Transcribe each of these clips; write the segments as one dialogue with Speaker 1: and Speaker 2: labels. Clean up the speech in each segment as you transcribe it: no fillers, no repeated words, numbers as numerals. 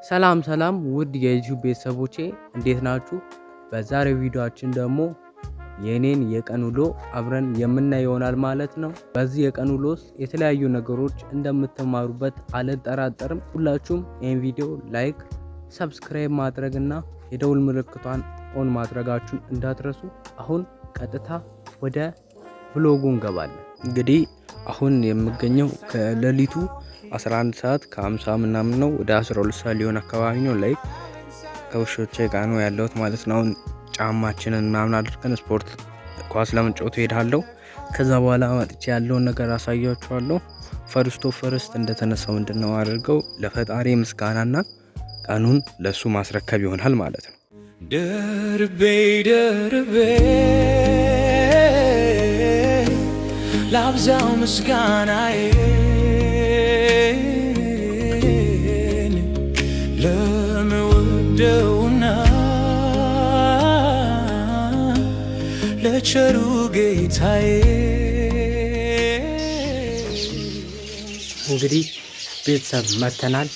Speaker 1: ሰላም ሰላም ውድ የዩቲዩብ ቤተሰቦቼ፣ እንዴት ናችሁ? በዛሬው ቪዲዮአችን ደግሞ የኔን የቀን ውሎ አብረን የምናይ ይሆናል ማለት ነው። በዚህ የቀን ውሎ ውስጥ የተለያዩ ነገሮች እንደምትማሩበት አልጠራጠርም። ሁላችሁም ይህን ቪዲዮ like፣ subscribe ማድረግ እና የደውል ምልክቷን on ማድረጋችሁን እንዳትረሱ። አሁን ቀጥታ ወደ vlog ኡ እንገባለን። እንግዲህ አሁን የምገኘው ከሌሊቱ 11 ሰዓት ከ50 ምናምን ነው፣ ወደ 12 ሰዓት ሊሆን አካባቢ ነው። ላይ ከውሾቼ ጋር ነው ያለሁት ማለት ነው። አሁን ጫማችንን ምናምን አድርገን ስፖርት ኳስ ለመጫወት እሄዳለሁ። ከዛ በኋላ መጥቼ ያለውን ነገር አሳያችኋለሁ። First of first እንደተነሳው ምንድነው አድርገው ለፈጣሪ ምስጋናና ቀኑን ለሱ ማስረከብ ይሆናል ማለት ነው።
Speaker 2: ደርቤ ደርቤ ላብዛው ምስጋናዬን ለምወደውና ለቸሩ ጌታዬ።
Speaker 1: እንግዲህ ቤተሰብ መተናል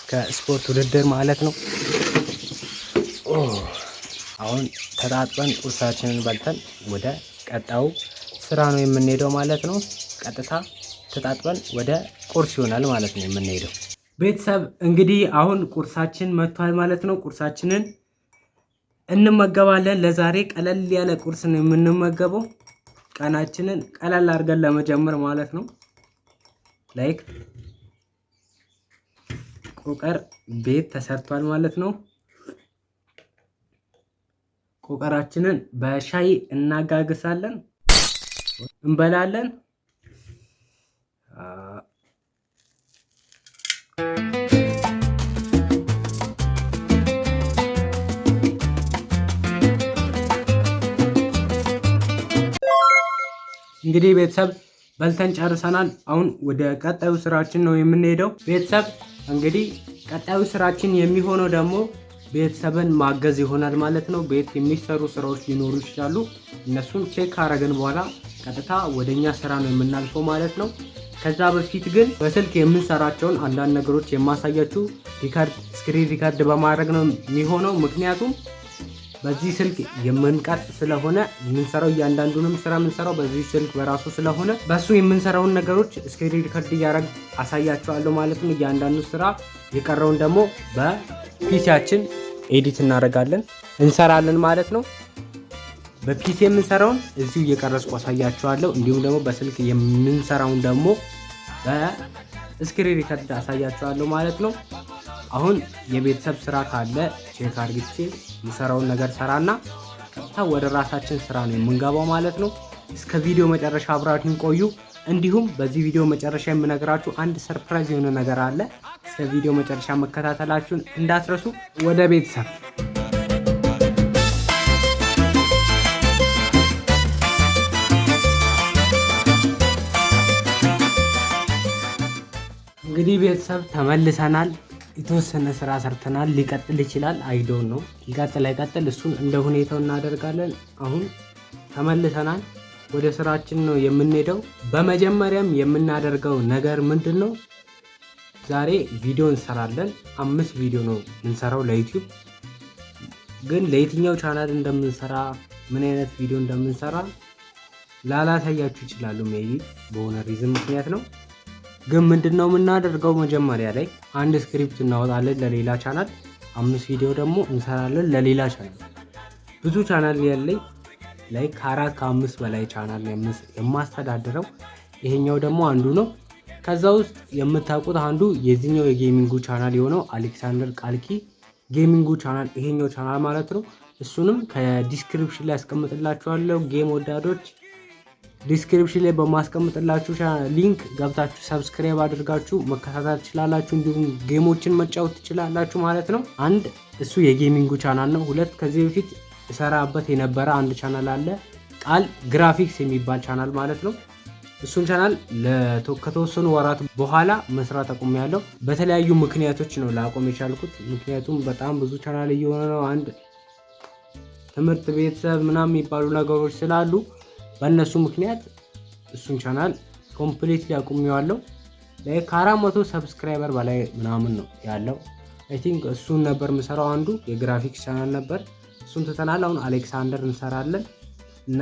Speaker 1: ከስፖርት ውድድር ማለት ነው። አሁን ተጣጥበን ቁርሳችንን በልተን ወደ ቀጣዩ ስራ ነው የምንሄደው ማለት ነው። ቀጥታ ተጣጥበን ወደ ቁርስ ይሆናል ማለት ነው የምንሄደው። ቤተሰብ፣ እንግዲህ አሁን ቁርሳችን መጥቷል ማለት ነው። ቁርሳችንን እንመገባለን። ለዛሬ ቀለል ያለ ቁርስ ነው የምንመገበው። ቀናችንን ቀለል አድርገን ለመጀመር ማለት ነው። Like ቆቀር ቤት ተሰርቷል ማለት ነው። ቆቀራችንን በሻይ እናጋግሳለን፣ እንበላለን። እንግዲህ ቤተሰብ፣ በልተን ጨርሰናል። አሁን ወደ ቀጣዩ ስራችን ነው የምንሄደው። ቤተሰብ፣ እንግዲህ ቀጣዩ ስራችን የሚሆነው ደግሞ ቤተሰብን ማገዝ ይሆናል ማለት ነው። ቤት የሚሰሩ ስራዎች ሊኖሩ ይችላሉ። እነሱን check ካረግን በኋላ ቀጥታ ወደኛ ስራ ነው የምናልፈው ማለት ነው። ከዛ በፊት ግን በስልክ የምንሰራቸውን አንዳንድ ነገሮች የማሳያችሁ record screen record በማድረግ ነው የሚሆነው። ምክንያቱም በዚህ ስልክ የምንቀርጽ ስለሆነ፣ የምንሰራው እያንዳንዱንም ስራ የምንሰራው በዚህ ስልክ በራሱ ስለሆነ በሱ የምንሰራውን ነገሮች screen record እያደረግ አሳያችኋለሁ ማለት ነው። እያንዳንዱ ስራ፣ የቀረውን ደግሞ በ PC ያችን edit እናደርጋለን፣ እንሰራለን ማለት ነው። በ PC የምንሰራውን እዚሁ እየቀረጽኩ አሳያችኋለሁ። እንዲሁም ደግሞ በስልክ የምንሰራውን ደግሞ በ screen record አሳያችኋለሁ ማለት ነው። አሁን የቤተሰብ ስራ ካለ check አርግቼ የምሰራውን ነገር ሰራና ቀጥታ ወደ ራሳችን ስራ ነው የምንገባው ማለት ነው። እስከ ቪዲዮ መጨረሻ አብራችሁን ቆዩ። እንዲሁም በዚህ ቪዲዮ መጨረሻ የምነግራችሁ አንድ surprise የሆነ ነገር አለ። እስከ ቪዲዮ መጨረሻ መከታተላችሁን እንዳትረሱ። ወደ ቤተሰብ። እንግዲህ ቤተሰብ፣ ተመልሰናል። የተወሰነ ስራ ሰርተናል። ሊቀጥል ይችላል። I don't know፣ ሊቀጥል አይቀጥል እሱን እንደ ሁኔታው እናደርጋለን። አሁን ተመልሰናል። ወደ ስራችን ነው የምንሄደው። በመጀመሪያም የምናደርገው ነገር ምንድን ነው? ዛሬ ቪዲዮ እንሰራለን። አምስት ቪዲዮ ነው የምንሰራው ለዩቲዩብ። ግን ለየትኛው ቻናል እንደምንሰራ፣ ምን አይነት ቪዲዮ እንደምንሰራ ላላሳያችሁ ይችላሉ። Maybe በሆነ reason ምክንያት ነው። ግን ምንድን ነው የምናደርገው? መጀመሪያ ላይ አንድ script እናወጣለን ለሌላ ቻናል፣ አምስት ቪዲዮ ደግሞ እንሰራለን ለሌላ ቻናል። ብዙ ቻናል ያለኝ ላይ ከአራት ከአምስት በላይ ቻናል የማስተዳድረው፣ ይሄኛው ደግሞ አንዱ ነው። ከዛ ውስጥ የምታውቁት አንዱ የዚህኛው የ gaming ኡ ቻናል የሆነው አሌክሳንደር ቃልኪ gaming ኡ ቻናል፣ ይሄኛው ቻናል ማለት ነው። እሱንም ከ description ላይ ያስቀምጥላችኋለሁ። Game ወዳዶች፣ description ላይ በማስቀምጥላችሁ link ገብታችሁ subscribe አድርጋችሁ መከታተል ትችላላችሁ። እንዲሁም game ኦችን መጫወት ትችላላችሁ ማለት ነው። አንድ እሱ የ gaming ኡ ቻናል ነው። ሁለት ከዚህ በፊት እሰራበት የነበረ አንድ ቻናል አለ፣ ቃል ግራፊክስ የሚባል ቻናል ማለት ነው። እሱን ቻናል ከተወሰኑ ወራት በኋላ መስራት አቁሜያለሁ። በተለያዩ ምክንያቶች ነው ላቆም የቻልኩት። ምክንያቱም በጣም ብዙ ቻናል እየሆነ ነው። አንድ ትምህርት፣ ቤተሰብ ምናምን የሚባሉ ነገሮች ስላሉ በእነሱ ምክንያት እሱን ቻናል completely አቁሜዋለሁ። ላይ ከ400 subscriber በላይ ምናምን ነው ያለው። I think እሱን ነበር የምሰራው። አንዱ የ graphics channel ነበር፣ እሱን ትተናል። አሁን አሌክሳንደር እንሰራለን እና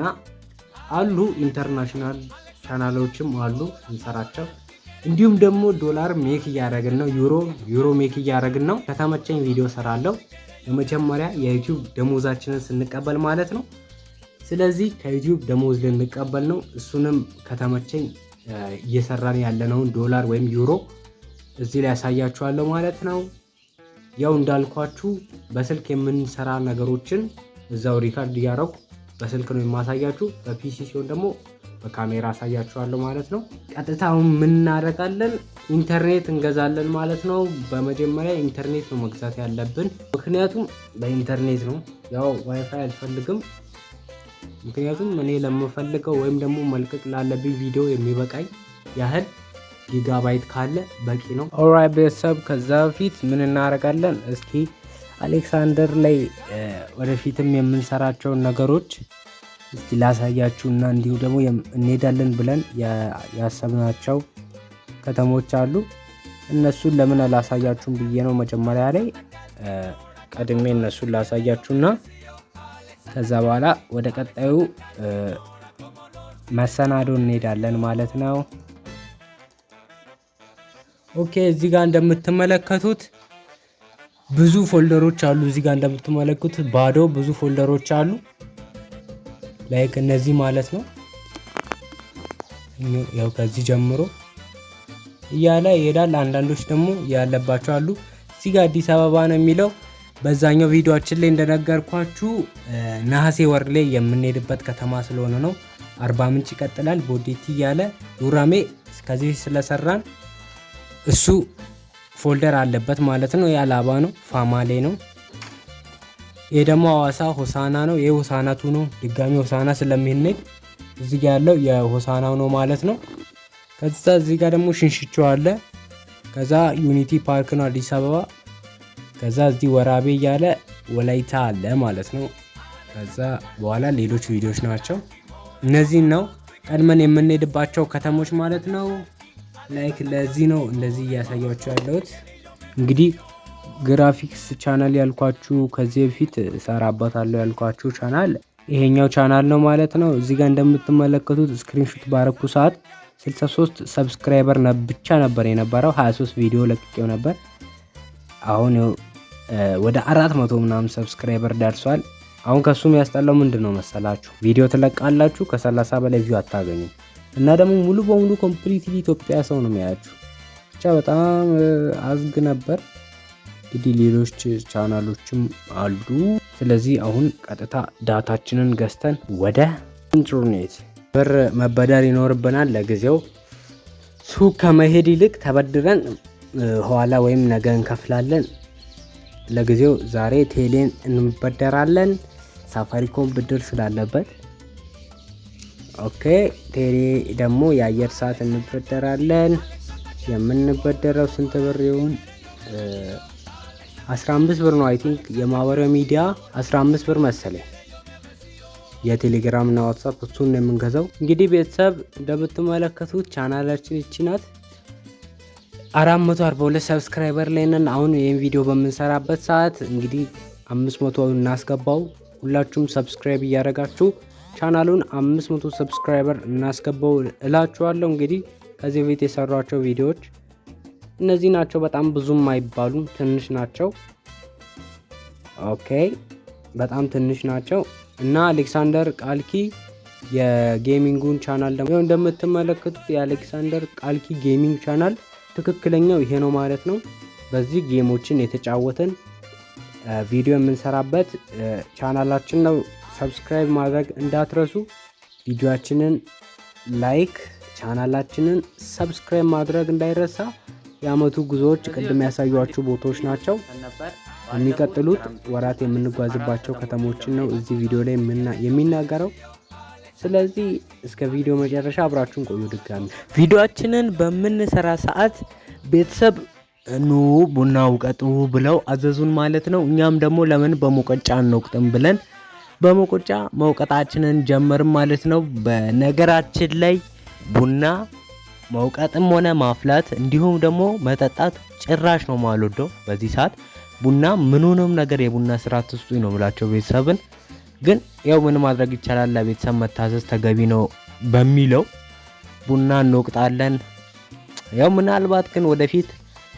Speaker 1: አሉ international ቻናሎችም አሉ እንሰራቸው። እንዲሁም ደግሞ ዶላር make እያደረግን ነው፣ ዩሮ make እያደረግን ነው። ከተመቸኝ ቪዲዮ ሰራለሁ። የመጀመሪያ የ YouTube ደሞዛችንን ስንቀበል ማለት ነው። ስለዚህ ከ YouTube ደሞዝ ልንቀበል ነው። እሱንም ከተመቸኝ እየሰራን ያለነውን ዶላር ወይም ዩሮ እዚህ ላይ ያሳያችኋለሁ ማለት ነው። ያው እንዳልኳችሁ በስልክ የምንሰራ ነገሮችን እዛው record እያደረኩ በስልክ ነው የማሳያችሁ። በ PC ሲሆን ደግሞ በካሜራ አሳያችኋለሁ ማለት ነው። ቀጥታውን ምን እናደርጋለን? ኢንተርኔት እንገዛለን ማለት ነው። በመጀመሪያ ኢንተርኔት ነው መግዛት ያለብን፣ ምክንያቱም በኢንተርኔት ነው። ያው ዋይፋይ አልፈልግም፣ ምክንያቱም እኔ ለምፈልገው ወይም ደግሞ መልቀቅ ላለብኝ ቪዲዮ የሚበቃኝ ያህል ጊጋባይት ካለ በቂ ነው። Alright ቤተሰብ፣ ከዛ በፊት ምን እናደርጋለን? እስኪ አሌክሳንደር ላይ ወደፊትም የምንሰራቸውን ነገሮች እስኪ ላሳያችሁ እና እንዲሁ ደግሞ እንሄዳለን ብለን ያሰብናቸው ከተሞች አሉ። እነሱን ለምን አላሳያችሁም ብዬ ነው መጀመሪያ ላይ ቀድሜ እነሱን ላሳያችሁና ከዛ በኋላ ወደ ቀጣዩ መሰናዶ እንሄዳለን ማለት ነው። Okay፣ እዚህ ጋር እንደምትመለከቱት ብዙ folder ኦች አሉ። እዚህ ጋር እንደምትመለከቱት ባዶ ብዙ folder ኦች አሉ። Like እነዚህ ማለት ነው። ያው ከዚህ ጀምሮ እያለ ይሄዳል። አንዳንዶች ደግሞ ያለባቸው አሉ። እዚህ ጋር አዲስ አበባ ነው የሚለው። በዛኛው ቪዲዮአችን ላይ እንደነገርኳችሁ ነሐሴ ወር ላይ የምንሄድበት ከተማ ስለሆነ ነው። አርባ ምንጭ ይቀጥላል፣ ቦዲቲ እያለ ዱራሜ እስከዚህ ስለሰራን እሱ folder አለበት ማለት ነው። የአላባ ነው፣ ፋማሌ ነው። ይሄ ደግሞ ሐዋሳ ሆሳና ነው። ይሄ ሆሳናቱ ነው። ድጋሚ ሆሳና ስለሚሄድ እዚህ ጋር ያለው የሆሳናው ነው ማለት ነው። ከዛ እዚህ ጋር ደግሞ ሽንሽቾ አለ። ከዛ ዩኒቲ ፓርክ ነው አዲስ አበባ። ከዛ እዚህ ወራቤ እያለ ወላይታ አለ ማለት ነው። ከዛ በኋላ ሌሎች ቪዲዮዎች ናቸው። እነዚህን ነው ቀድመን የምንሄድባቸው ከተሞች ማለት ነው። Like ለዚህ ነው እንደዚህ እያሳያችሁ ያለሁት። እንግዲህ graphics channel ያልኳችሁ ከዚህ በፊት እሰራበታለሁ ያልኳችሁ ቻናል ይሄኛው ቻናል ነው ማለት ነው። እዚህ ጋር እንደምትመለከቱት screenshot ባረኩ ሰዓት 63 subscriber ብቻ ነበር የነበረው። 23 ቪዲዮ ለቅቄው ነበር። አሁን ወደ 400 ምናምን subscriber ደርሷል። አሁን ከሱ የሚያስጠላው ምንድን ነው መሰላችሁ? ቪዲዮ ትለቃላችሁ፣ ከ30 በላይ view አታገኙም። እና ደግሞ ሙሉ በሙሉ completely ኢትዮጵያ ሰው ነው የሚያያችሁ። ብቻ በጣም አዝግ ነበር። እንግዲህ ሌሎች ቻናሎችም አሉ። ስለዚህ አሁን ቀጥታ data ችንን ገዝተን ወደ ኢንተርኔት ብር መበደር ይኖርብናል። ለጊዜው ሱቅ ከመሄድ ይልቅ ተበድረን ኋላ ወይም ነገ እንከፍላለን። ለጊዜው ዛሬ ቴሌን እንበደራለን፣ ሳፋሪኮም ብድር ስላለበት። Okay፣ ቴሌ ደግሞ የአየር ሰዓት እንበደራለን። የምንበደረው ስንት ብር ይሁን? 15 ብር ነው። I think የማህበራዊ ሚዲያ 15 ብር መሰለኝ። የቴሌግራም እና ዋትሳፕ እሱን ነው የምንገዛው። እንግዲህ ቤተሰብ እንደምትመለከቱት ቻናላችን ይቺ ናት። 442 subscriber ላይ ነን። አሁን ይህን ቪዲዮ በምንሰራበት ሰዓት እንግዲህ 500 እናስገባው። ሁላችሁም subscribe እያደረጋችሁ ቻናሉን 500 subscriber እናስገባው እላችኋለሁ። እንግዲህ ከዚህ በፊት የሰሯቸው ቪዲዮዎች እነዚህ ናቸው። በጣም ብዙም አይባሉም፣ ትንሽ ናቸው። Okay፣ በጣም ትንሽ ናቸው። እና አሌክሳንደር ቃልኪ የ gaming ኡን ቻናል ደግሞ እንደምትመለከቱት የአሌክሳንደር ቃልኪ gaming channel ትክክለኛው ይሄ ነው ማለት ነው። በዚህ game ኦችን የተጫወትን ቪዲዮ የምንሰራበት ቻናላችን ነው። Subscribe ማድረግ እንዳትረሱ። ቪዲዮአችንን like፣ ቻናላችንን subscribe ማድረግ እንዳይረሳ። የአመቱ ጉዞዎች ቅድም ያሳዩዋችሁ ቦታዎች ናቸው። የሚቀጥሉት ወራት የምንጓዝባቸው ከተሞችን ነው እዚህ ቪዲዮ ላይ የሚናገረው። ስለዚህ እስከ ቪዲዮ መጨረሻ አብራችሁን ቆዩ። ድጋሚ ቪዲዮአችንን በምንሰራ ሰዓት ቤተሰብ ኑ ቡና ውቀጡ ብለው አዘዙን ማለት ነው። እኛም ደግሞ ለምን በሙቀጫ አንወቅጥም ብለን በሙቀጫ መውቀጣችንን ጀመርን ማለት ነው። በነገራችን ላይ ቡና መውቀጥም ሆነ ማፍላት እንዲሁም ደግሞ መጠጣት ጭራሽ ነው የማልወደው በዚህ ሰዓት። ቡና ምኑንም ነገር የቡና ስራ አትስጡኝ ነው የምላቸው ቤተሰብን። ግን ያው ምን ማድረግ ይቻላል፣ ለቤተሰብ መታዘዝ ተገቢ ነው በሚለው ቡና እንወቅጣለን። ያው ምናልባት ግን ወደፊት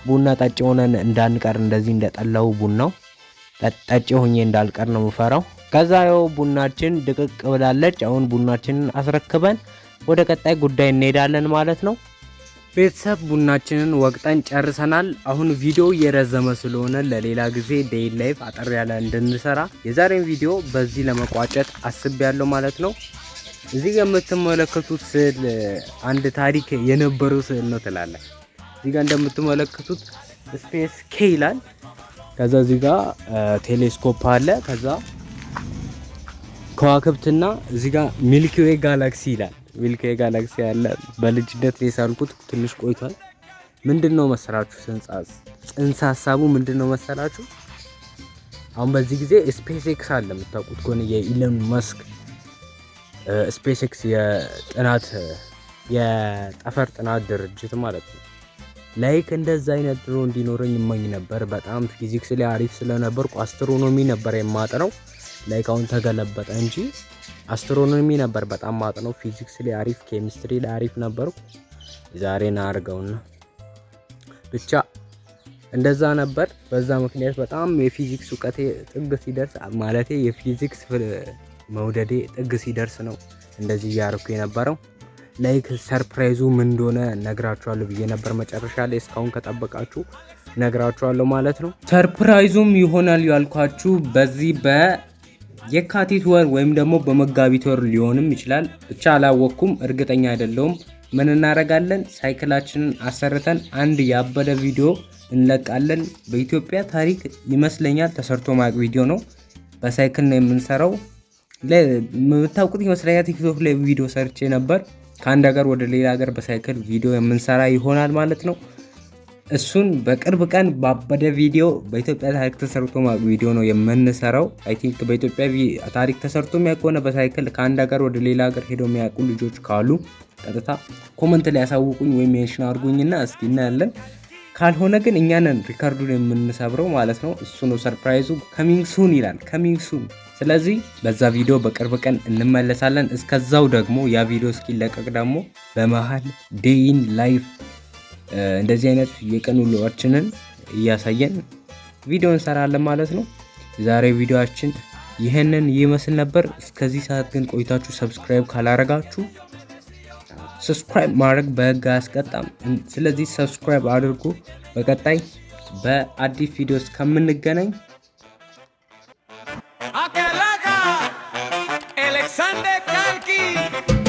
Speaker 1: ቡና ጠጭ ሆነን እንዳንቀር፣ እንደዚህ እንደጠላው ቡናው ጠጭ ሆኜ እንዳልቀር ነው የምፈራው። ከዛ ያው ቡናችን ድቅቅ ብላለች። አሁን ቡናችንን አስረክበን ወደ ቀጣይ ጉዳይ እንሄዳለን ማለት ነው። ቤተሰብ፣ ቡናችንን ወቅጠን ጨርሰናል። አሁን ቪዲዮ እየረዘመ ስለሆነ ለሌላ ጊዜ day life አጠር ያለ እንድንሰራ የዛሬን ቪዲዮ በዚህ ለመቋጨት አስቤያለሁ ማለት ነው። እዚህ ጋር የምትመለከቱት ስዕል አንድ ታሪክ የነበረው ስዕል ነው ትላለ። እዚህ ጋር እንደምትመለከቱት Space K ይላል። ከዛ እዚህ ጋር ቴሌስኮፕ አለ። ከዛ ከዋክብትና እዚህ ጋር Milky Way galaxy ይላል። Milky Way galaxy ያለ በልጅነት የሳልኩት፣ ትንሽ ቆይቷል። ምንድነው መሰላችሁ ጽንሰ ሀሳቡ ምንድነው መሰላችሁ? አሁን በዚህ ጊዜ SpaceX አለ፣ የምታውቁት ከሆነ የኢሎን መስክ SpaceX የጥናት የጠፈር ጥናት ድርጅት ማለት ነው። Like እንደዛ አይነት ድሮ እንዲኖረኝ እመኝ ነበር። በጣም ፊዚክስ ላይ አሪፍ ስለነበርኩ astronomy ነበር የማጠነው። Like አሁን ተገለበጠ እንጂ astronomy ነበር በጣም ማጥነው። ፊዚክስ ላይ አሪፍ፣ ኬሚስትሪ ላይ አሪፍ ነበርኩ። ዛሬን አድርገውና ብቻ እንደዛ ነበር። በዛ ምክንያት በጣም የፊዚክስ እውቀቴ ጥግ ሲደርስ፣ ማለቴ የፊዚክስ መውደዴ ጥግ ሲደርስ ነው እንደዚህ እያደረኩ የነበረው። Like surprise ኡ ምን እንደሆነ ነግራችኋለሁ ብዬ ነበር መጨረሻ ላይ። እስካሁን ከጠበቃችሁ ነግራችኋለሁ ማለት ነው። Surprise ኡም ይሆናል ያልኳችሁ በዚህ በየካቲት ወር ወይም ደግሞ በመጋቢት ወር ሊሆንም ይችላል። ብቻ አላወቅኩም፣ እርግጠኛ አይደለሁም። ምን እናደርጋለን? ሳይክላችንን አሰርተን አንድ ያበደ ቪዲዮ እንለቃለን። በኢትዮጵያ ታሪክ ይመስለኛል ተሰርቶ ማያውቅ ቪዲዮ ነው። በሳይክል ነው የምንሰራው። የምታውቁት ይመስለኛል፣ ቲክቶክ ላይ ቪዲዮ ሰርቼ ነበር። ከአንድ ሀገር ወደ ሌላ ሀገር በሳይክል ቪዲዮ የምንሰራ ይሆናል ማለት ነው። እሱን በቅርብ ቀን ባበደ ቪዲዮ፣ በኢትዮጵያ ታሪክ ተሰርቶ ማያውቅ ቪዲዮ ነው የምንሰራው። I think በኢትዮጵያ ታሪክ ተሰርቶ የሚያውቅ ከሆነ፣ በሳይክል ከአንድ ሀገር ወደ ሌላ ሀገር ሄደው የሚያውቁ ልጆች ካሉ ቀጥታ comment ላይ ያሳውቁኝ ወይም mention አድርጉኝና እስኪ እናያለን። ካልሆነ ግን እኛ ነን ሪከርዱን የምንሰብረው ማለት ነው። እሱ ነው surprise ኡ። Coming soon ይላል፣ coming soon። ስለዚህ በዛ ቪዲዮ በቅርብ ቀን እንመለሳለን። እስከዛው ደግሞ ያ ቪዲዮ እስኪለቀቅ ደግሞ በመሀል day in life እንደዚህ አይነት የቀን ውሎዋችንን እያሳየን ቪዲዮ እንሰራለን ማለት ነው። የዛሬ ቪዲዮአችን ይህንን ይመስል ነበር። እስከዚህ ሰዓት ግን ቆይታችሁ subscribe ካላረጋችሁ subscribe ማድረግ በህግ አያስቀጣም። ስለዚህ subscribe አድርጉ። በቀጣይ በአዲስ ቪዲዮ እስከምንገናኝ
Speaker 2: Akalaga, Alexander Kalki.